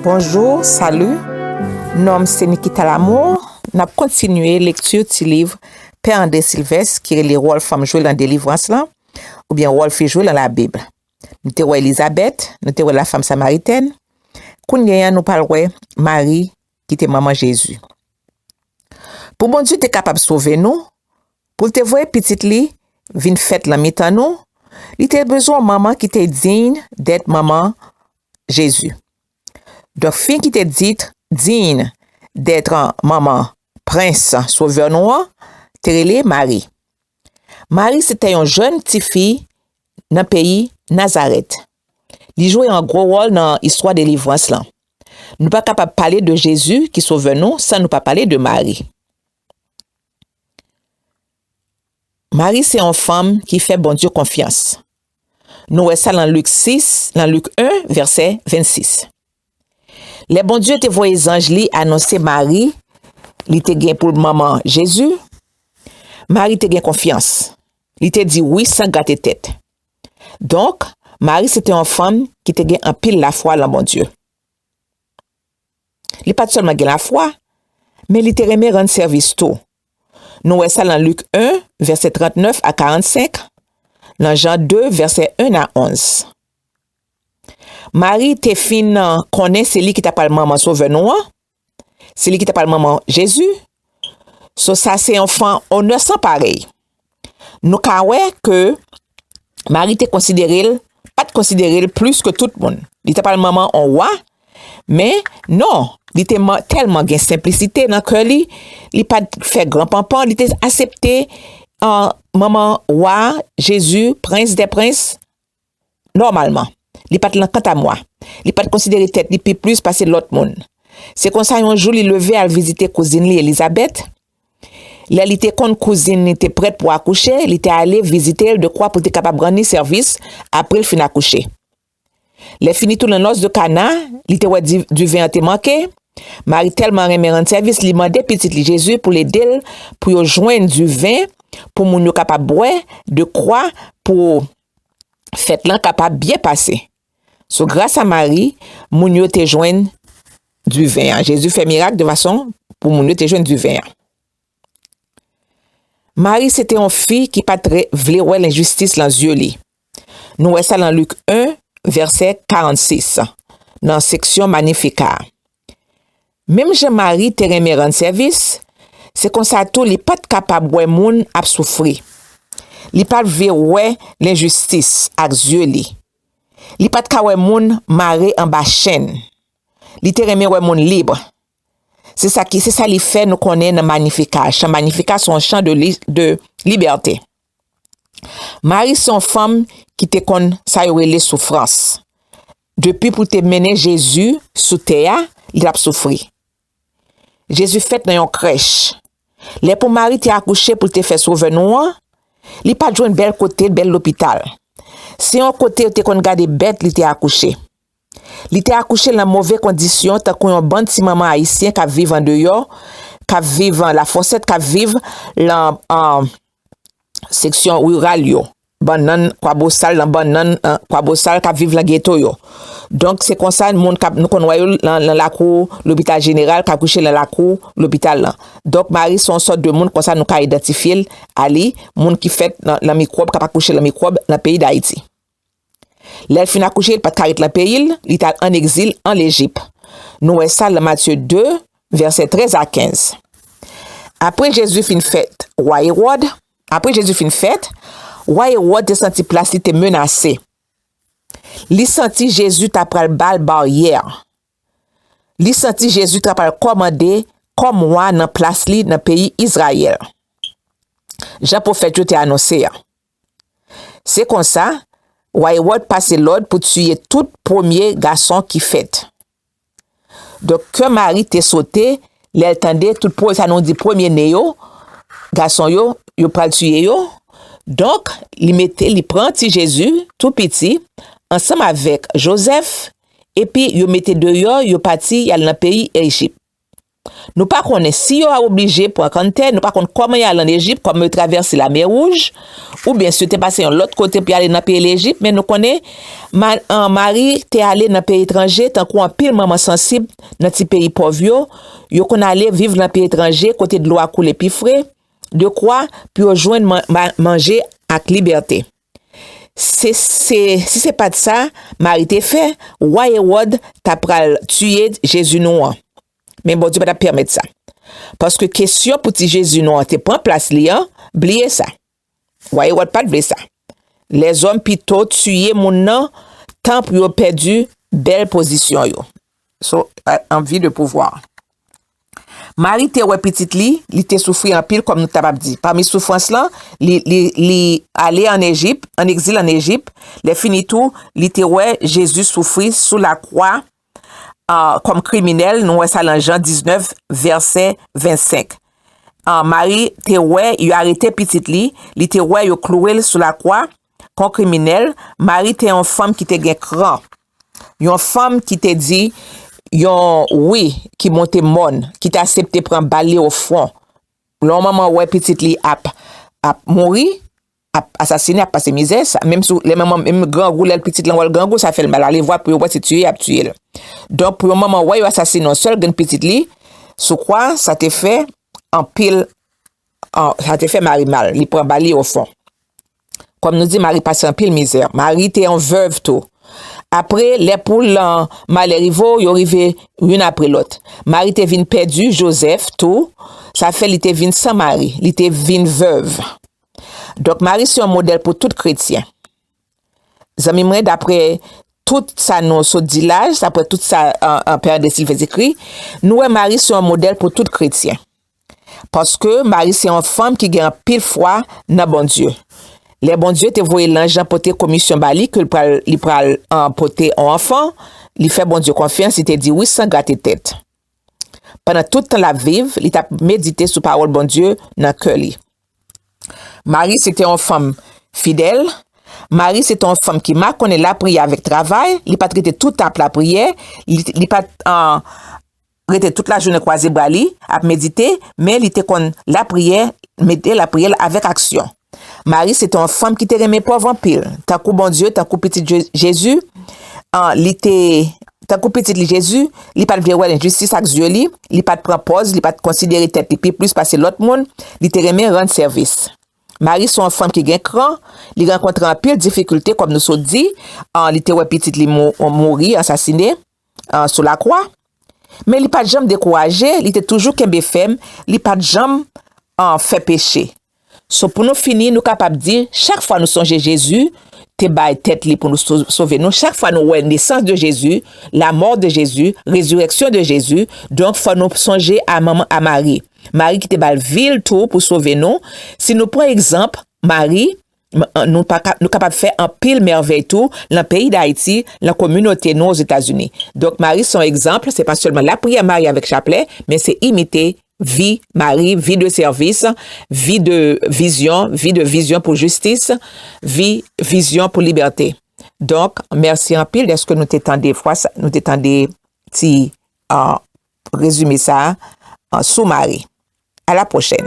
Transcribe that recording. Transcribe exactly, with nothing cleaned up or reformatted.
Bonjou, salut. Non m se Nikita Lamour. N ap kontinye lekti ti liv Pè André Sylvestre ki rele Wòl fanm jwe nan delivrans lan, oubyen Wòl fi jwe nan Labib. Nou te wè Elizabèt, nou te wè lafanm samaritèn. Kounye a, nou pral wè Mari, ki te manman Jezi. Pou Bondye te kapab sove nou, pou l te voye pitit li vin fèt nan mitan nou, li te bezwen yon manman ki te diy dèt manman Jezi. Donk, fi ki te dit diy dèt manman Prens Sovè nou an, te rele Mari. Mari se te yon jèn tifi nan peyi Nazarèt. Li jwe yon gwo wòl nan istwa delivrans lan. Nou pa kapab pale de Jezi ki Sovè nou san nou pa pale de Mari. Mari se yon fanm ki fè Bondye konfyans. Nou wè sa nan Lik sis, nan Lik en, vèsè vennsis. Lè Bondye te voye zanj li anonse Mari, li te gen pou l manman Jezi, Mari te gen konfyans. Li te di wi san grate tèt. Donk, Mari se te yon fanm ki te gen anpil lafwa nan Bondye. Li pa t sèlman gen lafwa, men li te renmen rann sèvis tou. Nou wè sa nan Lik en, vèsè trannèf a karannsenk, nan Jan de, vèsè en a onz. Mari te fin konnen se li ki ta pral manman Sovè nou an, se li ki ta pral manman Jezi. So, sa se yon fwa onè san parèy. Nou ka wè ke Mari te konsidere l, pa t konsidere l plis ke tout moun. Li ta pral manman yon wa, men non, li te man- tèlman gen senplisite nan kè li, li pa t fè gran panpan, li te aksepte, ah, manman wa, Jezi, Prens dè prens, nòmalman. Li pa t lan kantamwa. Li pa t konsidere tèt li pi plis pase lòt moun. Se konsa, yon jou, li leve al vizite kouzin li Elizabèt. Lè li te konn kouzin li te prèt pou akouche, li te ale vizite l dekwa pou te kapab rann li sèvis apre l fin akouche. Lè fini tou nan nòs de Kana, li te wè di- diven an te manke. Mari tèlman renmen rann sèvis, li mande pitit li Jezi pou l ede l, pou yo jwenn diven, pou moun yo kapab bwè, dekwa pou fèt lan kapab byen pase. So, gras a Mari, moun yo te jwenn diven an. Jezi fè mirak de fason pou moun yo te jwenn diven an. Mari se te yon fi ki pa t re- vle wè lenjistis lan zye li. Nou wè sa nan Lik en, vèsè karannsis, nan seksyon Magnificat. Menm jan Mari te renmen rann sèvis, se konsa tou li pa t kapab wè moun ap soufri. Li pa t vle wè lenjistis ak zye li. Li pa t ka wè moun mare anba chenn. Li te renmen wè moun lib. Se sa ki, se sa li fè nou konnen nan Magnificat. Chan Magnificat se yon chan de li- de libète. Mari se yon fanm ki te konn sa yo rele soufrans. Depi pou te mennen Jezi sou tè a, li t ap soufri. Jezi fèt nan yon krèch. Lè pou Mari te akouche pou l te fè Sovè nou an, li pa t jwenn bèl kote, bèl lopital. Se yon kote yo te konn gade bèt li te akouche. Li te akouche lan move kondisyon, tankou yon bann ti manman ayisyen k ap viv andeyò, k ap viv an Lafòsèt, k ap viv lan, an, seksyon riral yo. Bannann Kwabosal, lan bannann, an, Kwabosal k ap viv lan geto yo. Donk, se konsa moun k ap, nou konn wè yo lan, lan lakou lopital jeneral, k ap kouche lan lakou lopital lan. Donk, Mari se yon sòt de moun konsa nou ka idantifye l a li, moun ki fèt lan, lan mikwòb, k ap akouche lan mikwòb nan peyi Dayiti. Lè l fin akouche, li pa t ka ret lan peyi l, li t al ann egzil an Lejip. Nou wè sa lan Matye de, vèsè trèz a kenz. Apre Jezi fin fèt, wa Ewòd, apre Jezi fin fèt, wa Ewòd te santi plas li te menase. Li santi Jezi ta pral ba l baryè. Li santi Jezi ta pral kòmande kòm wa nan plas li nan peyi Izrayèl, jan pwofèt yo te anonse a. Se konsa, wa Ewòd pase lòd pou tiye tout premye gason ki fèt. Donk, kè Mari te sote lè l tande tout pre-, sa nou di premye ne yo, gason yo, yo pral tiye yo. Donk, li mete, li pran ti Jezi, tou piti, ansanm avèk Jozèf, epi yo mete deyò, yo pati, y al nan peyi Ejip. Nou pa konnen si yo a oblije pran kanntè, nou pa konn kòman y al ann Ejip, kòman yo travèse Lamè Wouj, oubyen si yo te pase yon lòt kote pou y ale nan peyi Lejip, men nou konnen Ma-, an, Mari te ale nan peyi etranje, tankou anpil manman sansib nan ti peyi pòv yo, yo konn ale viv nan peyi etranje kote dlo a koule pi fre, dekwa pou yo jwenn man-, ma-, manje ak libète. Se, se, si se pa t sa Mari te fè, wa Ewòd ta pral tiye Jezi nou an. Men Bondye pa t ap pèmèt sa. Paske kesyon pou ti Jezi nou an te pran plas li an, bliye sa. Wa Ewòd pa t vle sa. Lèzòm pito tiye moun nan tan pou yo pèdi bèl pozisyon yo. So, a- anvi de pouvwa. Mari te wè pitit li, li te soufri anpil, kòm nou t ap di. Pami soufrans lan, li, li, li ale ann Ejip, ann egzil ann Ejip. Lè fini tou, li te wè Jezi soufri sou lakwa, a, kòm kriminèl. Nou wè sa nan Jan diznèf, vèsè vennsenk. A, Mari te wè yo arete pitit li, li te wè yo klouwe l sou lakwa kòm kriminèl. Mari te yon fanm ki te gen kran. Yon fanm ki te di yon wi, ki monte mòn, ki te aksepte pran bal li ofwon. Lè yon manman wè pitit li ap, ap mouri, ap asasinen, ap pase mizè, sa, menm si lè manman, menm grangou, lè pitit lan wè l grangou, sa fè l mal. Alevwa pou yo wè se tiye y ap tiye l. Donk, pou yon manman wè yo asasinen yon sèl grenn pitit li, sou kwa, sa te fè anpil, an- sa te fè Mari mal. Li pran bal li ofwon. Kòm nou di, Mari pase anpil mizè. Mari te yon vèv tou. Apre, lè poul lan malè rive w, yo rive youn apre lòt. Mari te vin pèdi Jozèf tou. Sa fè li te vin san mari. Li te vin vèv. Donk, Mari se yon modèl pou tout kretyen. Zanmi mwen, dapre tout sa nou sot di la, dapre tout sa, an, an, Pè André Silvès ekri, nou wè Mari se yon modèl pou tout kretyen. Paske Mari se yon fanm ki gen anpil fwa nan Bondye. Lè Bondye te voye lanj lan pote komisyon ba li, ke l pral, li pral, an, pote yon anfan, li fè Bondye konfyans, li te di wi san grate tèt. Pandan tout tan l ap viv, li t ap medite sou pawòl Bondye nan kè li. Mari se te yon fanm fidèl. Mari se te yon fanm ki makonnen lapriyè avèk travay. Li pa t rete tout ap lapriyè. Li, li pa t, an, rete tout lajounen kwaze bra li ap medite, men li te konn lapriyè, mete lapriyè l avèk aksyon. Mari se te yon fanm ki te renmen pòv anpil. Tankou Bondye, tankou pitit Je- Jezi, an, li te, tankou pitit li Jezi, li pa t vle wè lenjistis ak zye li, li pa t pran pòz, li pa t konsidere tèt li pi plis pase lòt moun, li te renmen rann sèvis. Mari se yon fanm ki gen kran, li rankontre anpil difikilte, kòm nou sot di, an, li te wè pitit li mou- mouri, ansasinen, an, sou lakwa. Men li pa t janm dekouraje, li te toujou kenbe fèm, li pa t janm, an, fè peche. So, pou nou fini, nou kapab di, chak fwa nou sonje Jezi te bay tèt li pou nou so- sove nou, chak fwa nou wè nesans de Jezi, la mort de Jésus, résurrection de Jésus, donk fò nou sonje a manman, a Mari. Mari ki te bay vi l tou pou sove nou. Si nou pran egzanp Mari, m- nou pa ka- nou kapab fè anpil mèvèy tou lan peyi Dayiti, lan kominote nou Ozetazini. Donk, Mari se yon egzanp, se pa sèlman lapriyè Mari avèk chaplè, men se imite vi Mari, vi de sèvis, vi de vizyon, vi de vizyon pou jistis, vi, vizyon pou libète. Donk, mèsi anpil dèske nou te tande fwa sa, nou te tande ti, a, rezime sa a, a, sou Mari. A la pwochèn.